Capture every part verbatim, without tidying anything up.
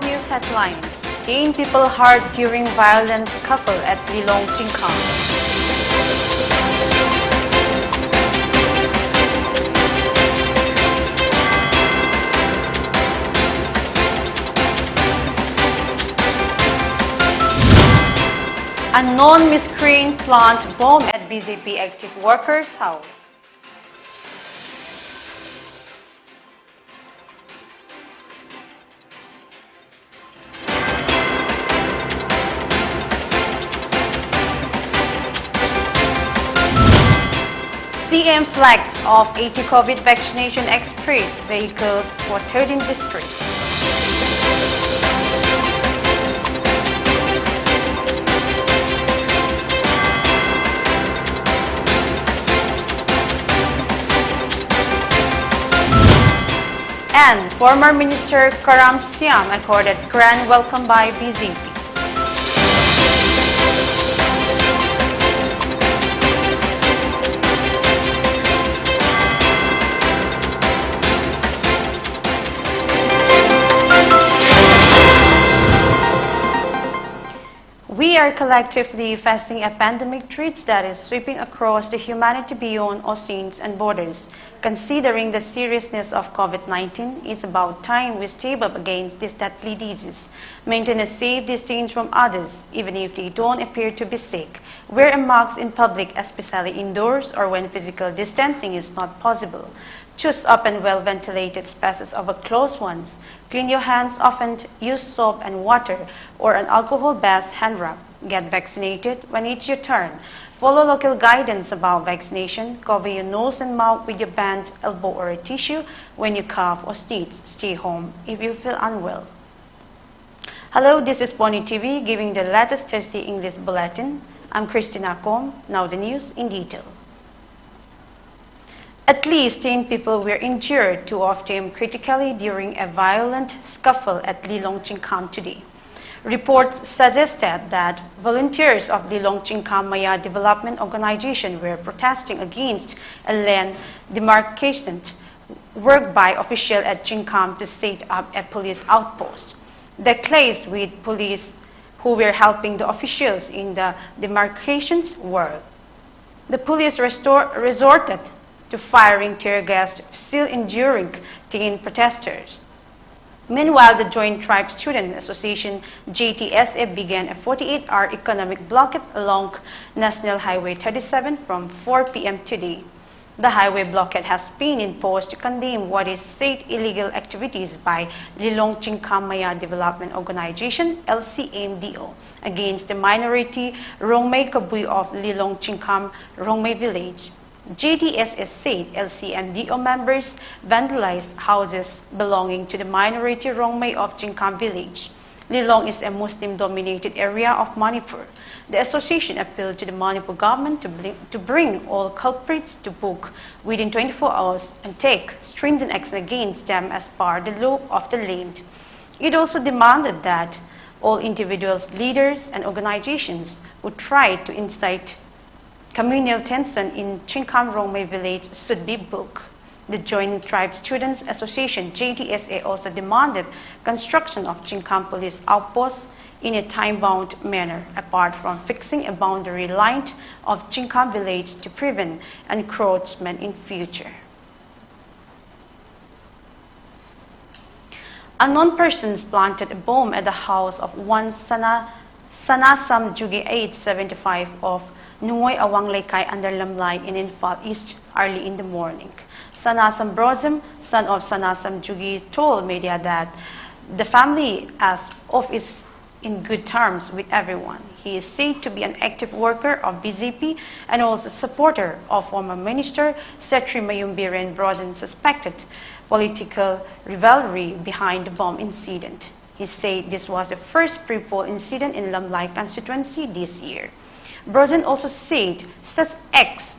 News headlines. Ten people hurt during violent scuffle at Lilong Chingkham. A non-miscreant plant bomb at B J P active workers' house. C M flags of eighty COVID vaccination express vehicles for thirteen districts. And former Minister Karam Siam accorded grand welcome by B J P. We are collectively facing a pandemic threat that is sweeping across the humanity beyond oceans and borders. Considering the seriousness of COVID nineteen, it's about time we step up against this deadly disease. Maintain a safe distance from others, even if they don't appear to be sick. Wear a mask in public, especially indoors or when physical distancing is not possible. Choose open, well-ventilated spaces over closed ones. Clean your hands often, use soap and water or an alcohol-based hand rub. Get vaccinated when it's your turn. Follow local guidance about vaccination. Cover your nose and mouth with your band, elbow, or a tissue when you cough or sneeze. Stay home if you feel unwell. Hello, this is Pony T V giving the latest Thursday English bulletin. I'm Christina Kom. Now the news in detail. At least ten people were injured, two of them critically, during a violent scuffle at Lilong Chingkham today. Reports suggested that volunteers of Lilong Chingkham Maya Development Organization were protesting against a land demarcation work by official at Chingkham to set up a police outpost. They clashed with police who were helping the officials in the demarcations wall. The police restor- resorted to firing tear gas, still injuring teen protesters. Meanwhile, the Joint Tribes Student Association, J T S A, began a forty-eight hour economic blockade along National Highway thirty-seven from four p m today. The highway blockade has been imposed to condemn what is said illegal activities by Lilong Chingkham Maya Development Organization, L C M D O, against the minority Rongmei Kabui of Lilong Chingkham Rongmei Village. J T S A said L C M D O members vandalized houses belonging to the minority Rongmei of Chingkham Village. Lilong is a Muslim-dominated area of Manipur. The association appealed to the Manipur government to, bl- to bring all culprits to book within twenty-four hours and take stringent action against them as per the law of the land. It also demanded that all individuals, leaders, and organizations who tried to incite communal tension in Chingkham Rongmei village should be booked. The Joint Tribes Students Association, J T S A, also demanded construction of Chingkham Police Outpost in a time-bound manner, apart from fixing a boundary line of Chingkham village to prevent encroachment in future. Unknown persons planted a bomb at the house of one Sana, Sanasam Jugi, age seventy-five, of Nungoi Awang Leikai under Lamlai in Imphal East early in the morning. Sanasam Brozim, son of Sanasam Jugi, told media that the family as of is in good terms with everyone. He is said to be an active worker of B J P and also supporter of former Minister Setri Mayum Biren Brozen's suspected political rivalry behind the bomb incident. He said this was the first pre-poll incident in Lamlai constituency this year. Brozen also said such acts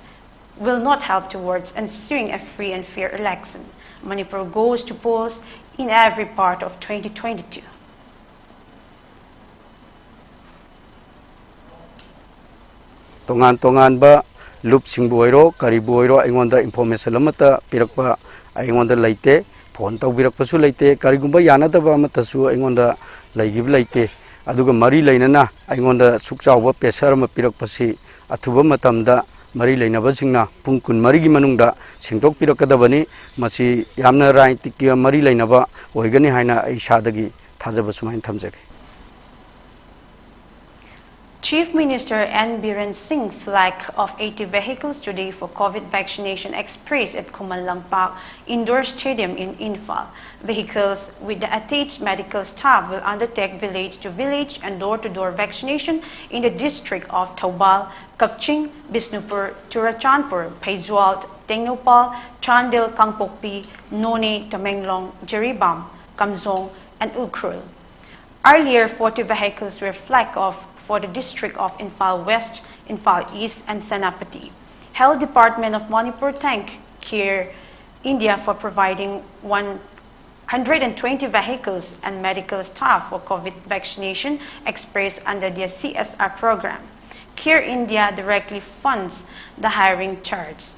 will not help towards ensuring a free and fair election. Manipur goes to polls in every part of twenty twenty-two. ꯇꯣꯉꯥꯟ ꯇꯣꯉꯥꯟꯕ ꯂꯨꯞꯁꯤꯡꯕꯨ ꯑꯣꯏꯔꯣ ꯀꯔꯤꯕꯨ ꯑꯣꯏꯔꯣ ꯑꯩꯉꯣꯟꯗ information ꯑꯃꯠꯇ ꯄꯤꯔꯛꯄ ꯑꯩꯉꯣꯟꯗ ꯂꯩꯇꯦ꯫ ꯐꯣꯟ ꯇꯧꯕꯤꯔꯛꯄꯁꯨ ꯂꯩꯇꯦ, ꯀꯔꯤꯒꯨꯝꯕ ꯌꯥꯅꯗꯕ ꯑꯃꯠꯇꯁꯨ ꯑꯩꯉꯣꯟꯗ ꯂꯩꯈꯤꯕ ꯂꯩꯇꯦ꯫ ꯑꯗꯨꯒ ꯃꯔꯤ ꯂꯩꯅꯅ ꯑꯩꯉꯣꯟꯗ ꯁꯨꯛ ꯆꯥꯎꯕ ꯄ꯭ꯔꯦꯁꯔ ꯑꯃ ꯄꯤꯔꯛꯄꯁꯤ ꯑꯊꯨꯕ ꯃꯇꯝꯗ ꯃꯔꯤ ꯂꯩꯅꯕꯁꯤꯡꯅ ꯄꯨꯡ ꯀꯨꯟꯃꯔꯤꯒꯤ ꯃꯅꯨꯡꯗ ꯁꯦꯡꯗꯣꯛꯄꯤꯔꯛꯀꯗꯕꯅꯤ꯫ ꯃꯁꯤ ꯌꯥꯝꯅ ꯔꯥꯖꯅꯤꯇꯤꯛꯀ ꯃꯔꯤ ꯂꯩꯅꯕ ꯑꯣꯏꯒꯅꯤ ꯍꯥꯏꯅ ꯑꯩ ꯏꯁꯥꯗꯒꯤ ꯊꯥꯖꯕ ꯁꯨꯃꯥꯏꯅ ꯊꯝꯖꯒꯦ꯫ Chief Minister N Biren Singh flag off eighty vehicles today for COVID vaccination express at Khuman Lampak Indoor Stadium in Imphal. Vehicles with the attached medical staff will undertake village to village and door to door vaccination in the district of Thoubal, Kakching, Bishnupur, Churachandpur, Phaizual, Tengnoupal, Chandel, Kangpokpi, Noney, Tamenglong, Jiribam, Kamjong, and Ukhrul. Earlier, forty vehicles were flagged off for the district of Imphal West, Imphal East, and Senapati. Health Department of Manipur thanked CARE India for providing one hundred twenty vehicles and medical staff for COVID vaccination express under their C S R program. CARE India directly funds the hiring charge.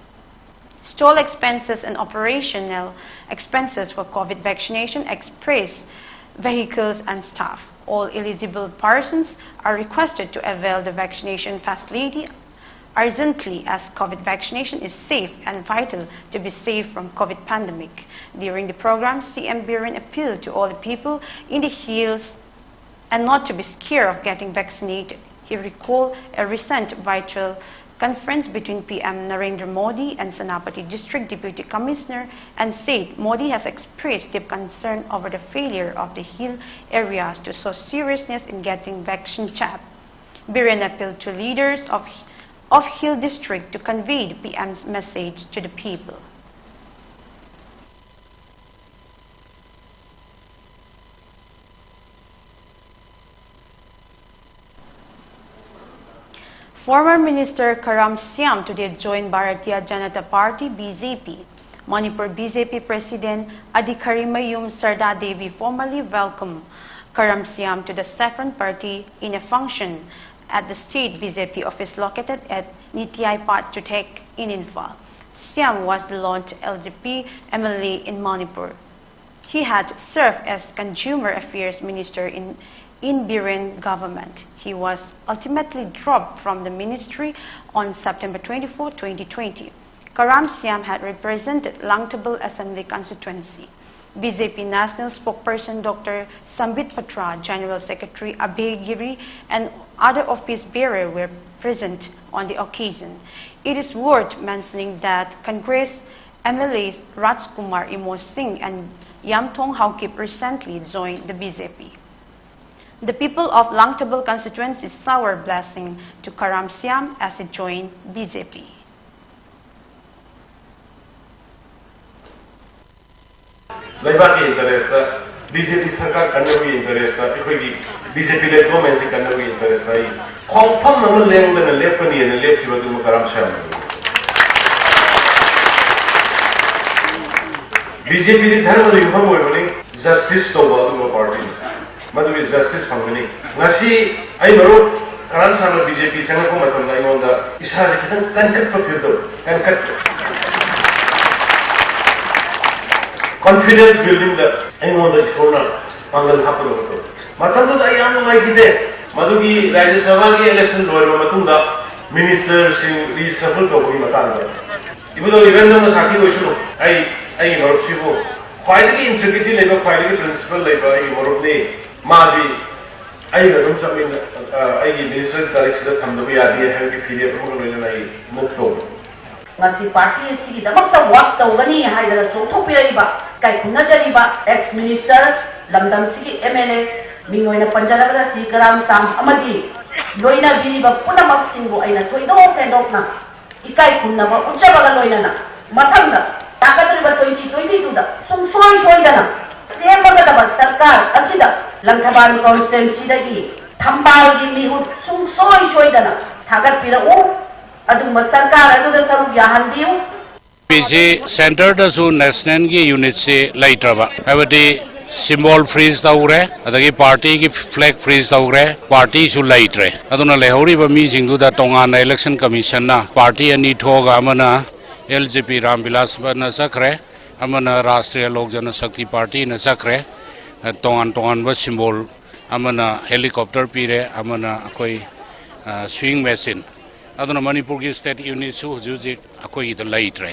Stall expenses and operational expenses for COVID vaccination express vehicles and staff. All eligible persons are requested to avail the vaccination facility urgently, as COVID vaccination is safe and vital to be safe from COVID pandemic. During the program, C M Biren appealed to all the people in the hills and not to be scared of getting vaccinated. He recalled a recent virtual conference between P M Narendra Modi and Senapati District Deputy Commissioner and said Modi has expressed deep concern over the failure of the hill areas to show seriousness in getting vaccine jab. Biren appealed to leaders of, of hill district to convey the P M's message to the people. Former Minister Karam Shyam today joined Bharatiya Janata Party, B J P. Manipur B J P President Adhikarimayum Sarda Devi formally welcomed Karam Shyam to the Saffron Party in a function at the state B J P office located at Nitiyai Path Chuthek in Imphal. Shyam was the lone L J P M L A in Manipur. He had served as Consumer Affairs Minister in, in Biren government. He was ultimately dropped from the ministry on September twenty-four, twenty twenty. Karam Shyam had represented Langtabal Assembly Constituency. B J P National Spokesperson Doctor Sambit Patra, General Secretary Abhay Giri, and other office bearers were present on the occasion. It is worth mentioning that Congress M L As Rajkumar Imo Singh and Yamthong Haokip recently joined the B J P. The people of Langtabal constituency shower blessing to Karam Shyam as he joined B J P. ꯂꯩꯕꯥꯛꯀꯤ interest, B J ꯄꯤ ꯁꯔꯀꯥꯔ ꯀꯟꯅꯕꯒꯤ interest, ꯑꯩꯈꯣꯏꯒꯤ B J ꯄꯤ late ꯒꯣꯔꯃꯦꯟꯁꯤ ꯀꯟꯅꯕꯒꯤ interest ꯑꯩ ꯈꯣꯡꯐꯝ ꯑꯃ ꯂꯦꯡꯗꯅ ꯂꯦꯞꯀꯅꯤꯅ ꯂꯦꯞꯈꯤꯕ ꯑꯗꯨ ꯀꯔꯝ ꯁꯦꯝꯕꯅꯤ? B J ꯄꯤꯗꯤ ꯙꯔꯃꯗ ꯌꯨꯝꯐꯝ ꯑꯣꯏꯕꯅꯤ, ꯖꯁꯇꯤꯁ ꯇꯧꯕ ꯑꯗꯨꯒꯨꯝꯕ ꯄꯥꯔꯇꯤꯅꯤ꯫ ꯃꯗꯨꯒꯤ ꯖꯁꯇꯤꯁ ꯐꯪꯒꯅꯤ꯫ ꯉꯁꯤ ꯑꯩ ꯃꯔꯨꯞ ꯀꯔꯝ ꯁꯥꯟꯅ ꯕꯤ ꯖꯦ ꯄꯤ ꯆꯪꯂꯛꯄ ꯃꯇꯝꯗ ꯑꯩꯉꯣꯟꯗ ꯏꯁꯥꯁꯦ ꯈꯤꯇꯪ ꯀꯟꯈꯠꯄ ꯐꯤꯜ ꯇꯧꯏ, ꯀꯟꯈꯠꯄ꯫ ꯀꯣꯟꯐꯤꯗꯦꯟꯁ ꯕꯤꯜꯗꯤꯡꯗ ꯑꯩꯉꯣꯟꯗ ꯏꯁꯣꯔꯅ ꯄꯥꯡꯒꯜ ꯍꯥꯞꯄꯗꯧꯅ ꯇꯧꯏ꯫ ꯃꯇꯝꯗꯨꯗ ꯑꯩ ꯌꯥꯝ ꯅꯨꯡꯉꯥꯏꯈꯤꯗꯦ꯫ ꯃꯗꯨꯒꯤ ꯔꯥꯖ꯭ꯌ ꯁꯚꯥꯒꯤ ꯏꯂꯦꯛꯁꯟ ꯂꯣꯏꯔꯕ ꯃꯇꯨꯡꯗ ꯃꯤꯅꯤꯁꯇꯔꯁꯤꯡ ꯔꯤꯁꯐꯜ ꯇꯧꯕꯒꯤ ꯃꯇꯥꯡꯗ ꯏꯕꯨꯙꯧ ꯏꯔꯦꯟꯗꯝꯅ ꯁꯥꯈꯤ ꯑꯣꯏꯁꯅꯨ꯫ ꯑꯩ ꯑꯩꯒꯤ ꯃꯔꯨꯞꯁꯤꯕꯨ ꯈ꯭ꯋꯥꯏꯗꯒꯤ ꯏꯟꯇꯤꯒ꯭ꯔꯤꯇꯤ ꯂꯩꯕ, ꯈ꯭ꯋꯥꯏꯗꯒꯤ ꯄ꯭ꯔꯤꯟꯁꯤꯄꯜ ꯂꯩꯕ ꯑꯩꯒꯤ ꯃꯔꯨꯞꯅꯤ꯫ ꯃꯥꯗꯤ ꯑꯩꯒ ꯑꯗꯨꯝ ꯆꯠꯃꯤꯟꯅ-, ꯑ, ꯑꯩꯒꯤ ꯃꯤꯅꯤꯁꯇꯔ ꯗꯥꯏꯔꯦꯛꯁꯤꯗ ꯊꯝꯗꯕ ꯌꯥꯗꯦ ꯍꯥꯏꯕꯒꯤ ꯐꯤꯔꯦꯞ ꯑꯃꯒ ꯂꯣꯏꯅꯅ ꯑꯩ ꯃꯨꯚ ꯇꯧꯕ꯫ ꯉꯁꯤ ꯄꯥꯔꯇꯤ ꯑꯁꯤꯒꯤꯗꯃꯛꯇ ꯋꯥꯛ ꯇꯧꯒꯅꯤ ꯍꯥꯏꯗꯅ ꯆꯣꯡꯊꯣꯛꯄꯤꯔꯛꯏꯕ, ꯏꯀꯥꯏ ꯈꯨꯝꯅꯖꯔꯤꯕ ꯑꯦꯛꯁ ꯃꯤꯅꯤꯁꯇꯔ, ꯂꯝꯗꯝꯁꯤꯒꯤ ꯑꯦꯝ ꯑꯦꯜ ꯑꯦ, ꯃꯤꯡ ꯑꯣꯏꯅ ꯄꯟꯖꯔꯕꯗ ꯁꯤ ꯀꯔꯥꯝ ꯁꯥꯝ ꯑꯃꯗꯤ ꯂꯣꯏꯅꯕꯤꯔꯤꯕ ꯄꯨꯝꯅꯃꯛꯁꯤꯡꯕꯨ ꯑꯩꯅ ꯊꯣꯏꯗꯣꯛ ꯍꯦꯟꯗꯣꯛꯅ ꯏꯀꯥꯏ ꯈꯨꯝꯅꯕ ꯎꯠꯆꯕꯒ ꯂꯣꯏꯅꯅ ꯃꯊꯪꯗ ꯇꯥꯀꯗꯧꯔꯤꯕ ꯇ꯭ꯋꯦꯟꯇꯤ ꯇ꯭ꯋꯦꯟꯇꯤ ꯇꯨꯗ ꯁꯨꯡꯁꯣꯏ ꯁꯣꯏꯗꯅ ꯁꯦꯝꯃꯒꯗꯕ ꯁꯔꯀꯥꯔ ꯑꯁꯤꯗ ꯂꯪꯊꯕꯥꯜ ꯀꯣꯟꯁꯇꯤꯇ꯭ꯋꯦꯟꯁꯤꯗꯒꯤ ꯊꯝꯕꯥꯜꯒꯤ ꯃꯤꯍꯨꯠ ꯁꯨꯡꯁꯣꯏ ꯁꯣꯏꯗꯅ ꯊꯥꯒꯠꯄꯤꯔꯛꯎ꯫ ꯑꯗꯨꯒꯨꯝꯕ ꯁꯔꯀꯥꯔ ꯑꯗꯨꯗ ꯁꯔꯨꯛ ꯌꯥꯍꯟꯕꯤꯌꯨ꯫ ꯕꯤ ꯖꯦ ꯄꯤ ꯁꯦꯟꯇꯔꯗꯁꯨ ꯅꯦꯁꯅꯦꯜꯒꯤ ꯌꯨꯅꯤꯠꯁꯤ ꯂꯩꯇ꯭ꯔꯕ, ꯍꯥꯏꯕꯗꯤ ꯁꯤꯝꯕꯣꯜ ꯐ꯭ꯔꯤꯖ ꯇꯧꯈ꯭ꯔꯦ, ꯑꯗꯒꯤ ꯄꯥꯔꯇꯤꯒꯤ ꯐ꯭ꯂꯦꯒ ꯐ꯭ꯔꯤꯖ ꯇꯧꯈ꯭ꯔꯦ, ꯄꯥꯔꯇꯤꯁꯨ ꯂꯩꯇ꯭ꯔꯦ꯫ ꯑꯗꯨꯅ ꯂꯩꯍꯧꯔꯤꯕ ꯃꯤꯁꯤꯡꯗꯨꯗ ꯇꯣꯉꯥꯟꯅ ꯏꯂꯦꯛꯁꯟ ꯀꯃꯤꯁꯟꯅ ꯄꯥꯔꯇꯤ ꯑꯅꯤ ꯊꯣꯛꯑꯒ ꯑꯃꯅ ꯑꯦꯜ ꯖꯦ ꯄꯤ ꯔꯥꯝꯕꯤꯂꯥꯁꯅ ꯆꯠꯈ꯭ꯔꯦ, ꯑꯃꯅ ꯔꯥꯁꯇ꯭ꯔꯤꯌꯥ ꯂꯣꯛ ꯖꯅ ꯁꯛꯇꯤ ꯄꯥꯔꯇꯤꯅ ꯆꯠꯈ꯭ꯔꯦ꯫ ꯇꯣꯉꯥꯟ ꯇꯣꯉꯥꯟꯕ ꯁꯤꯝꯕꯣꯜ, ꯑꯃꯅ ꯍꯦꯂꯤꯀꯣꯞꯇꯔ ꯄꯤꯔꯦ, ꯑꯃꯅ ꯑꯩꯈꯣꯏ ꯁ꯭ꯋꯤꯡ ꯃꯦꯆꯤꯟ꯫ ꯑꯗꯨꯅ ꯃꯅꯤꯄꯨꯔꯒꯤ ꯁ꯭ꯇꯦꯠ ꯌꯨꯅꯤꯠꯁꯨ ꯍꯧꯖꯤꯛ ꯍꯧꯖꯤꯛ ꯑꯩꯈꯣꯏꯒꯤꯗ ꯂꯩꯇ꯭ꯔꯦ꯫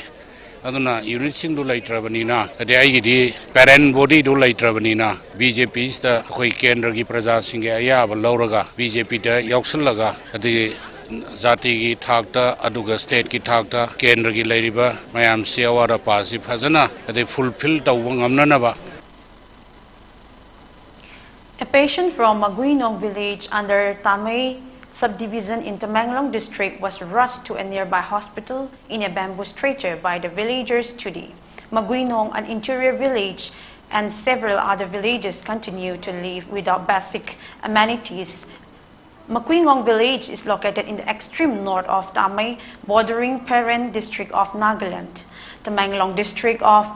ꯑꯗꯨꯅ ꯌꯨꯅꯤꯠꯁꯤꯡꯗꯨ ꯂꯩꯇ꯭ꯔꯕꯅꯤꯅ, ꯑꯗꯩ ꯑꯩꯒꯤꯗꯤ ꯄꯦꯔꯦꯟ ꯕꯣꯗꯤꯗꯨ ꯂꯩꯇ꯭ꯔꯕꯅꯤꯅ, ꯕꯤ ꯖꯦ ꯄꯤꯁꯤꯗ ꯑꯩꯈꯣꯏ ꯀꯦꯟꯗ꯭ꯔꯒꯤ ꯄ꯭ꯔꯖꯥꯁꯤꯡꯒꯤ ꯑꯌꯥꯕ ꯂꯧꯔꯒ ꯕꯤ ꯖꯦ ꯄꯤꯗ ꯌꯥꯎꯁꯜꯂꯒ, ꯑꯗꯒꯤ ꯖꯥꯇꯤꯒꯤ ꯊꯥꯛꯇ ꯑꯗꯨꯒ ꯁ꯭ꯇꯦꯠꯀꯤ ꯊꯥꯛꯇ ꯀꯦꯟꯗ꯭ꯔꯒꯤ ꯂꯩꯔꯤꯕ ꯃꯌꯥꯝꯁꯤ ꯑꯋꯥꯠ ꯑꯄꯥꯁꯤ ꯐꯖꯅ ꯑꯗꯩ ꯐꯨꯜꯐꯤꯜ ꯇꯧꯕ ꯉꯝꯅꯅꯕ꯫ A patient from Maguinong village under Tamei subdivision in Tamenglong district was rushed to a nearby hospital in a bamboo stretcher by the villagers today. Maguinong, an interior village, and several other villages continue to live without basic amenities. Makuingong village is located in the extreme north of Tamei, bordering Peren district of Nagaland. Tamenglong district of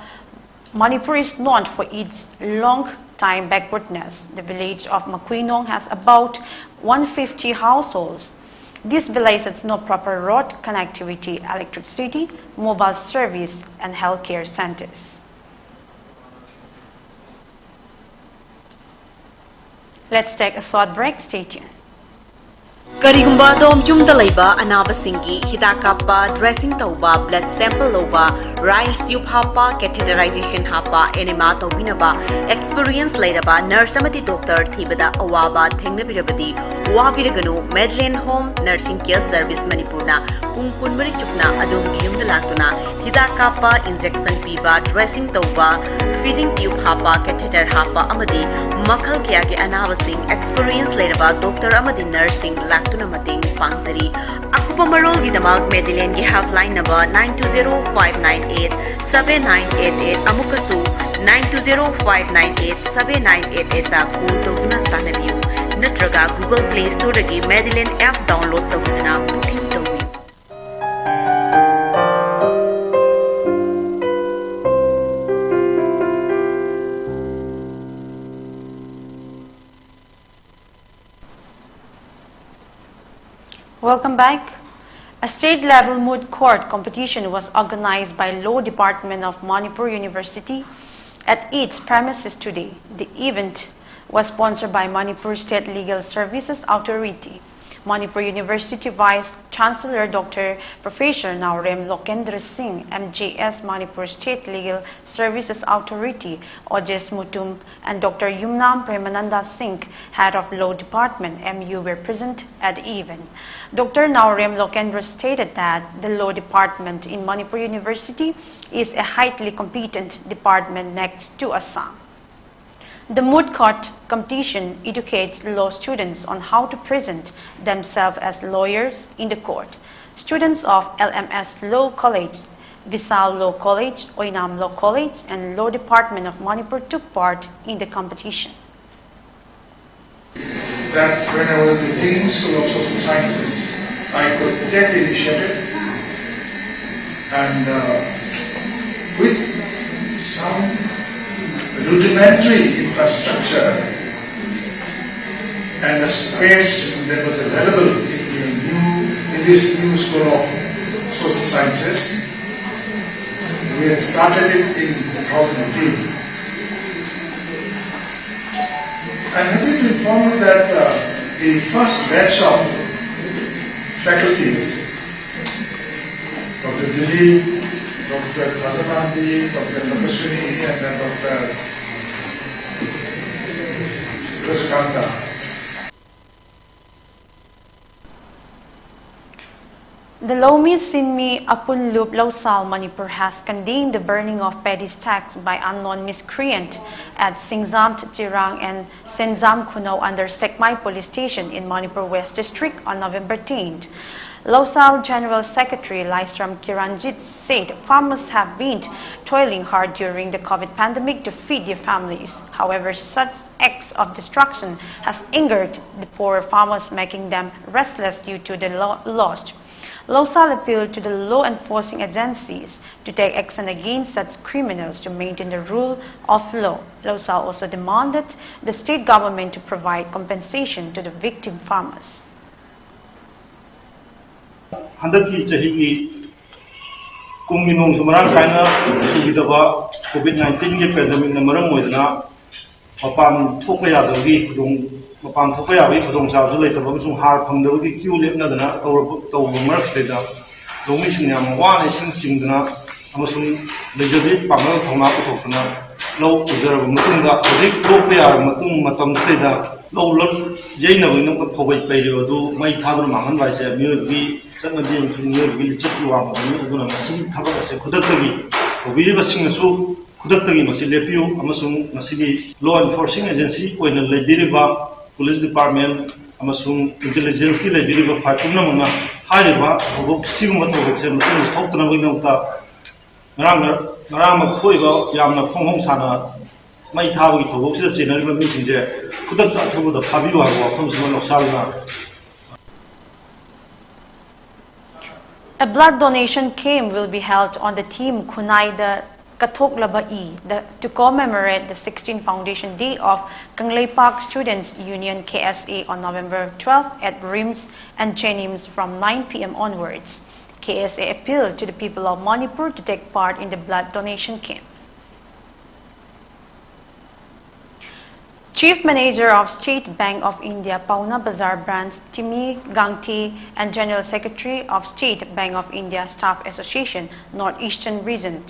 Manipur is known for its long time backwardness. The village of Makuinong has about one fifty households. This village has no proper road connectivity, electricity, mobile service, and healthcare centers. Let's take a short break. Stay tuned. ꯀꯔꯤꯒꯨꯝꯕ ꯑꯗꯣꯝ ꯌꯨꯝꯗ ꯂꯩꯕ ꯑꯅꯥꯕꯁꯤꯡꯒꯤ ꯍꯤꯗꯥꯛ ꯀꯥꯞꯄ, dressing ꯇꯧꯕ, blood sample ꯂꯧꯕ, rice tube ꯍꯥꯞꯄ, catheterization ꯍꯥꯞꯄ, enema ꯇꯧꯕꯤꯅꯕ experience ꯂꯩꯔꯕ nurse ꯑꯃꯗꯤ doctor ꯊꯤꯕꯗ ꯑꯋꯥꯕ ꯊꯦꯡꯅꯕꯤꯔꯕꯗꯤ ꯋꯥꯕꯤꯔꯒꯅꯨ꯫ Madeline Home Nursing Care Service ꯃꯅꯤꯄꯨꯔꯅ ꯄꯨꯡ ꯀꯨꯟꯃꯔꯤ ꯆꯨꯞꯅ ꯑꯗꯣꯝꯒꯤ ꯌꯨꯝꯗ ꯂꯥꯛꯇꯨꯅ ꯍꯤꯗꯥꯛ ꯀꯥꯞꯄ, injection ꯄꯤꯕ, dressing ꯇꯧꯕ, feeding tube ꯍꯥꯞꯄ, catheter ꯍꯥꯞꯄ ꯑꯃꯗꯤ ꯃꯈꯜ ꯀꯌꯥꯒꯤ ꯑꯅꯥꯕꯁꯤꯡ experience ꯂꯩꯔꯕ doctor ꯑꯃꯗꯤ nurseꯁꯤꯡ ꯂꯥꯛꯇꯨꯅ ꯃꯇꯦꯡ ꯄꯥꯡꯖꯔꯤ꯫ ꯑꯀꯨꯞꯄ ꯃꯔꯣꯜꯒꯤꯗꯃꯛ Madelineꯒꯤ helpline number nine two zero five nine eight seven nine eight eight, ꯑꯃꯨꯛꯀꯁꯨ nine two zero five nine eight seven nine eight eightꯇ call ꯇꯧꯗꯨꯅ ꯇꯥꯟꯅꯕꯤꯌꯨ, ꯅꯠꯇ꯭ꯔꯒ Google Play Storeꯗꯒꯤ Madeline app download ꯇꯧꯗꯨꯅ booking ꯇꯧꯕꯤꯌꯨ꯫ Welcome back. A state-level moot court competition was organized by Law Department of Manipur University at its premises today. The event was sponsored by Manipur State Legal Services Authority. Manipur University Vice Chancellor Doctor Professor Naorem Lokendra Singh, M J S, Manipur State Legal Services Authority, Ojes Mutum, and Doctor Yumnam Premananda Singh, Head of Law Department, M U, were present at the event. Doctor Naorem Lokendra stated that the Law Department in Manipur University is a highly competent department next to Assam. The moot court competition educates law students on how to present themselves as lawyers in the court. Students of L M S Law College, Vishal Law College, Oinam Law College, and Law Department of Manipur took part in the competition. That when I was the Dean School of Social Sciences, I could take the initiative and uh, with some rudimentary infrastructure and the space that was available in the new in this new school of social sciences, we had started it in two thousand eighteen. I'm happy to inform you that uh, the first batch of faculties, Doctor Dilip, Doctor Khazanandi, Doctor Tapaswini, and then Doctor Rajkanta. The Lomi Sinmi Apunlup Losal Manipur has condemned the burning of paddy stacks by unknown miscreant at Singzam Tirang and Senzam Khuno under Sekmai Police Station in Manipur West District on November tenth. Losal General Secretary Laistram Kiranjit said farmers have been toiling hard during the COVID pandemic to feed their families. However, such acts of destruction has angered the poor farmers, making them restless due to the lo- loss. Losal appealed to the law enforcing agencies to take action against such criminals to maintain the rule of law. Losal also demanded the state government to provide compensation to the victim farmers. ꯍꯟꯗꯛꯀꯤ ꯆꯍꯤꯒꯤ ꯀꯨꯝꯒꯤ ꯅꯣꯡꯁꯨ ꯃꯔꯥꯡ ꯀꯥꯏꯅ ꯆꯨꯈꯤꯗꯕ COVID nineteen ꯒꯤ pandemic ꯅ ꯃꯔꯝ ꯑꯣꯏꯗꯨꯅ ꯃꯄꯥꯟ ꯊꯣꯛꯄ ꯌꯥꯗꯕꯒꯤ ꯈꯨꯗꯣꯡ ꯃꯄꯥꯟ ꯊꯣꯛꯄ ꯌꯥꯕꯒꯤ ꯈꯨꯗꯣꯡꯆꯥꯕꯁꯨ ꯂꯩꯇꯕ ꯑꯃꯁꯨꯡ ꯍꯥꯔ ꯐꯪꯗꯕꯒꯤ ꯀ꯭ꯌꯨ ꯂꯦꯞꯅꯗꯅ ꯇꯧꯔꯕ ꯇꯧꯕ ꯃꯔꯛꯁꯤꯗꯩꯗ ꯂꯧꯃꯤꯁꯤꯡꯅ ꯌꯥꯝꯅ ꯋꯥꯅ ꯏꯁꯤꯡ ꯆꯤꯡꯗꯨꯅ ꯑꯃꯁꯨꯡ ꯂꯩꯖꯕꯤ ꯄꯥꯡꯒꯜ ꯊꯧꯅꯥ ꯄꯨꯊꯣꯛꯇꯨꯅ ꯂꯧ ꯎꯖꯔꯕ ꯃꯇꯨꯡꯗ ꯍꯧꯖꯤꯛ ꯂꯣꯛꯄ ꯌꯥꯔꯕ ꯃꯇꯨꯡ ꯃꯇꯝꯁꯤꯗꯩꯗ ꯂꯧ ꯂ- ꯌꯩꯅꯕꯒꯤꯗꯃꯛꯇ ꯐꯧꯕꯩ ꯄꯩꯔꯤꯕ ꯑꯗꯨ ꯃꯩ ꯊꯥꯗꯨꯅ ꯃꯥꯡꯍꯟꯕ ꯍꯥꯏꯁꯦ ꯃꯤꯑꯣꯏꯕꯒꯤ ꯆꯠꯅꯕꯤ ꯑꯃꯁꯨꯡ ꯃꯤꯑꯣꯏꯕꯒꯤ ꯂꯤꯆꯠꯀꯤ ꯋꯥꯡꯃꯗꯅꯤ꯫ ꯑꯗꯨꯅ ꯃꯁꯤꯒꯤ ꯊꯕꯛ ꯑꯁꯦ ꯈꯨꯗꯛꯇꯒꯤ ꯇꯧꯕꯤꯔꯤꯕꯁꯤꯡꯅꯁꯨ ꯈꯨꯗꯛꯇꯒꯤ ꯃꯁꯤ ꯂꯦꯞꯄꯤꯌꯨ ꯑꯃꯁꯨꯡ ꯉꯁꯤꯒꯤ law enforcing agency ꯑꯣꯏꯅ ꯂꯩꯕꯤꯔꯤꯕ police department ꯑꯃꯁꯨꯡ intelligence ꯀꯤ ꯂꯩꯕꯤꯔꯤꯕ ꯐꯥꯏ ꯄꯨꯝꯅꯃꯛꯅ ꯍꯥꯏꯔꯤꯕ ꯊꯧꯗꯣꯛ ꯁꯤꯒꯨꯝꯕ ꯊꯧꯗꯣꯛꯁꯦ ꯃꯇꯨꯡꯗ ꯊꯣꯛꯇꯅꯕꯒꯤꯗꯃꯛꯇ ꯉꯔꯥꯡ ꯉꯔꯥꯡꯃꯛ ꯊꯣꯛꯏꯕ ꯌꯥꯝꯅ ꯐꯣꯡ ꯐꯣꯡ ꯁꯥꯅ ꯃꯩ ꯊꯥꯕꯒꯤ ꯊꯧꯗꯣꯛꯁꯤꯗ ꯆꯦꯟꯅꯔꯤꯕ ꯃꯤꯁꯤꯡꯁꯦ ꯈꯨꯗꯛꯇ ꯑꯊꯨꯕꯗ ꯐꯥꯕꯤꯌꯨ ꯍꯥꯏꯕ ꯋꯥꯐꯝꯁꯤꯃ ꯂꯧꯁꯥꯗꯨꯅ A blood donation camp will be held on the theme Khunai the Kathoklaba I the, to commemorate the sixteenth Foundation Day of Kangleipak Students Union K S A on November twelfth at RIMS and JNIMS from nine p.m. onwards. K S A appealed to the people of Manipur to take part in the blood donation camp. Chief Manager of State Bank of India Paona Bazar Branch Timi Gangte and General Secretary of State Bank of India Staff Association North Eastern Region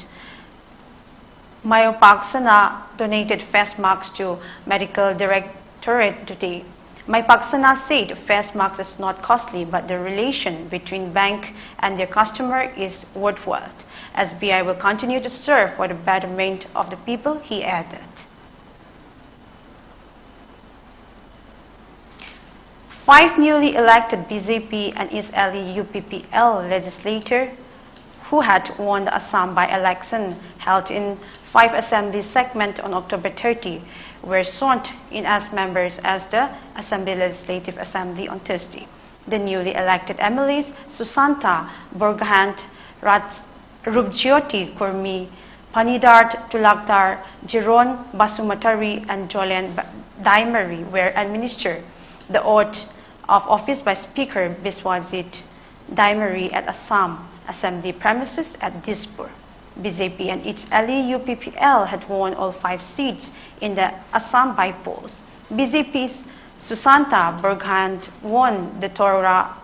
Mayo Paksana donated face masks to Medical Directorate today. Mayo Paksana said face mask is not costly but the relation between bank and their customer is worthwhile. S B I will continue to serve for the betterment of the people, he added. Five newly elected B J P and East L A U P P L legislator who had won the Assam by-election held in five assembly segment on October thirty were sworn in as members as the Assembly Legislative Assembly on Thursday. The newly elected M L As Susanta Borgohain, Raj Rupjyoti Kurmi, Panidart Tulakdar, Jiron Basumatary and Jolen Daimari were administered the oath of office by Speaker Biswajit Daimari at Assam Assembly premises at Dispur. B J P and its ally U P P L had won all five seats in the Assam by-polls. B J P's Susanta Burghan won the Tora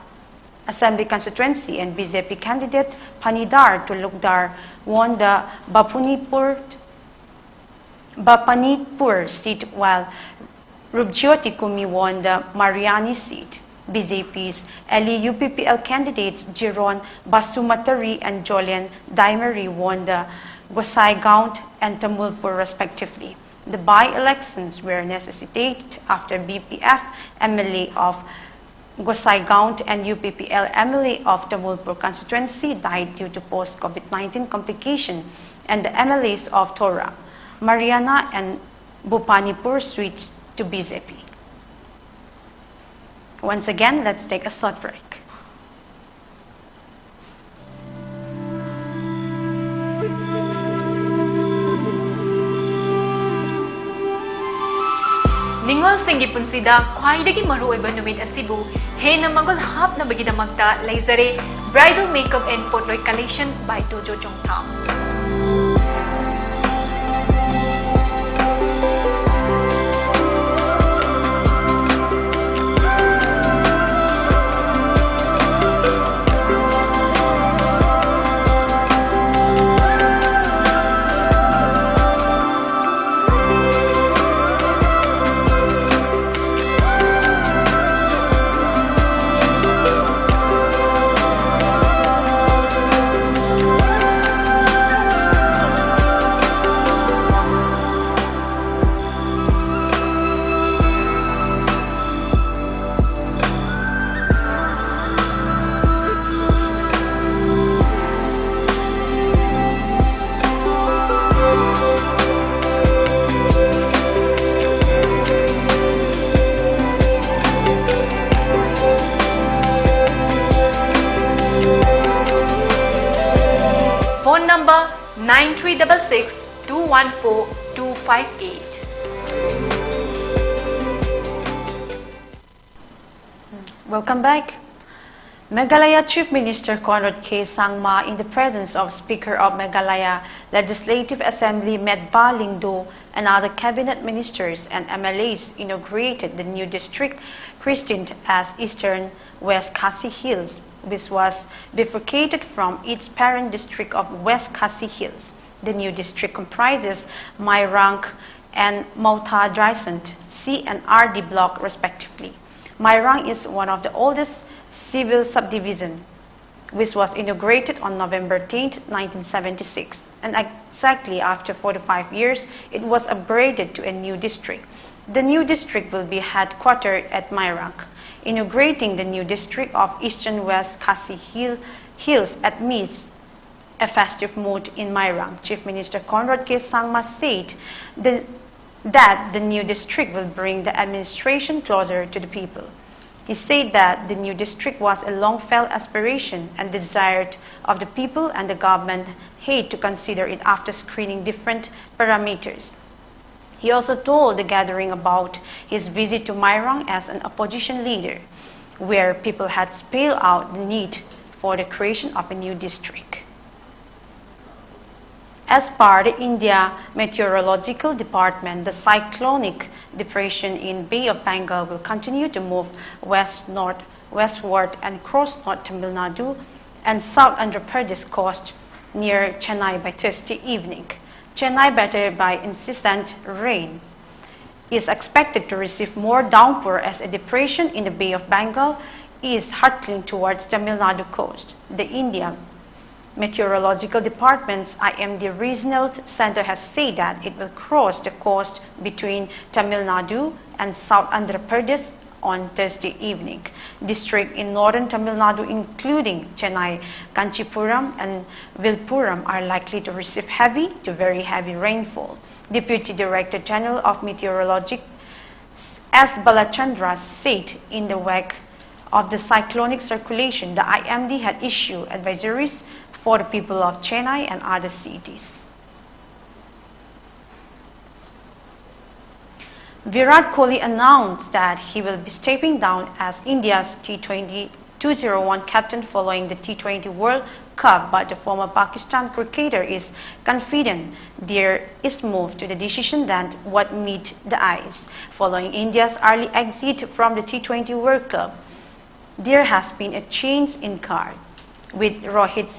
Assembly constituency, and B J P candidate Phanidar Tulukdar won the Bapunipur, Bapanipur seat, while Rupjyoti Kumi won the Mariani seat. B J P's ally U P P L candidates Jiron Basumatary and Jolien Daimari won the Gosaigaunt and Tamulpur respectively. The by-elections were necessitated after B P F M L A of Gosaigaunt and U P P L M L A of Tamulpur constituency died due to post-COVID nineteen complication, and the M L As of Tora, Mariana, and Bhubanipur switched to B J P. Once again, let's take a short break. ꯅꯤꯡꯉꯣꯜꯁꯤꯡꯒꯤ ꯄꯨꯟꯁꯤꯗ ꯈ꯭ꯋꯥꯏꯗꯒꯤ ꯃꯔꯨꯑꯣꯏꯕ ꯅꯨꯃꯤꯠ ꯑꯁꯤꯕꯨ ꯍꯦꯟꯅ ꯃꯒꯨꯟ ꯍꯥꯞꯅꯕꯒꯤꯗꯃꯛꯇ ꯂꯩꯖꯔꯦ Bridal Makeup and Potloy Collection by Tojo Chongtham. Phone number nine three double six two one four two five eight. Welcome back. Meghalaya Chief Minister Conrad K Sangma, in the presence of Speaker of Meghalaya Legislative Assembly Metbah Lyngdoh and other cabinet ministers and M L As, inaugurated the new district, christened as Eastern West Khasi Hills, which was bifurcated from its parent district of West Khasi Hills. The new district comprises Mairang and Mawtha Dreisand C and R D block respectively. Mairang is one of the oldest civil subdivision, which was inaugurated on November tenth, nineteen seventy-six, and exactly after forty-five years, it was upgraded to a new district. The new district will be headquartered at Mairang. Inaugurating the new district of Eastern West Khasi Hill, Hills amidst a festive mood in Mairang, Chief Minister Conrad K Sangma said the, that the new district will bring the administration closer to the people. He said that the new district was a long-felt aspiration and desired of the people, and the government had to consider it after screening different parameters. He also told the gathering about his visit to Mairang as an opposition leader, where people had spelled out the need for the creation of a new district. As per the India Meteorological Department, the cyclonic depression in Bay of Bengal will continue to move west-north, westward and cross North Tamil Nadu and South Andhra Pradesh coast near Chennai by Thursday evening. Chennai battered by incessant rain is expected to receive more downpour as a depression in the Bay of Bengal is hurtling towards Tamil Nadu coast. The India Meteorological Department's I M D Regional Center has said that it will cross the coast between Tamil Nadu and South Andhra Pradesh on Thursday evening. Districts in northern Tamil Nadu, including Chennai, Kanchipuram, and Villupuram, are likely to receive heavy to very heavy rainfall. Deputy Director General of Meteorology S Balachandra said in the wake of the cyclonic circulation, the I M D had issued advisories for the people of Chennai and other cities. Virat Kohli announced that he will be stepping down as India's T twenty two zero one captain following the T twenty World Cup, but the former Pakistan cricketer is confident there is more to the decision than what meet the eyes. Following India's early exit from the T twenty World Cup, there has been a change in guard, with Rohit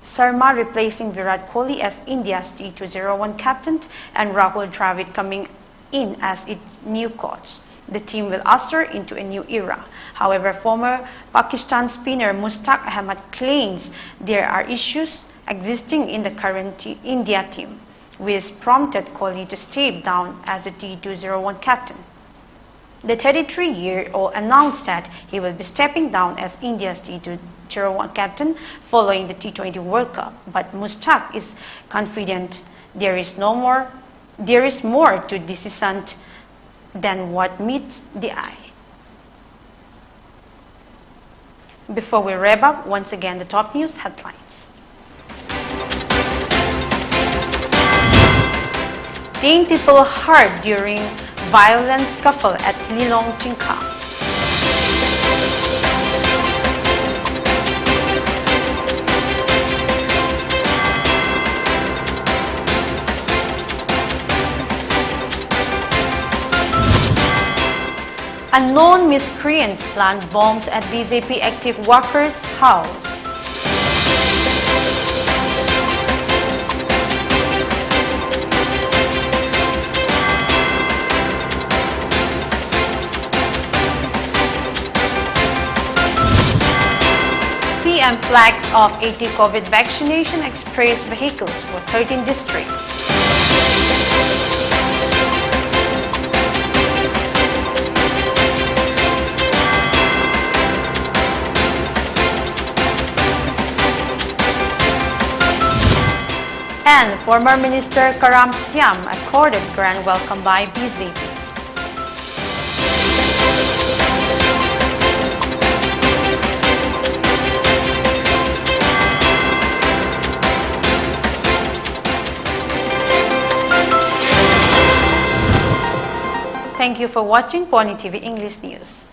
Sharma replacing Virat Kohli as India's T two zero one captain and Rahul Dravid coming in as its new coach. The team will usher into a new era. However, former Pakistan spinner Mushtaq Ahmed claims there are issues existing in the current India team, which prompted Kohli to step down as a T two zero one captain. The thirty-three-year-old announced that he will be stepping down as India's T two zero one captain following the T twenty World Cup, but Mushtaq is confident there is no more there is more to decision than what meets the eye. Before we wrap up, once again the top news headlines. Ten people hurt during violent scuffle at Lilong Tingkhang. Unknown miscreants plant bombs at B J P active workers' house. C M flags of eighty COVID vaccination express vehicles for thirteen districts. And former Minister Karam Syam accorded grand welcome by B J P. Thank you for watching Poni T V English News.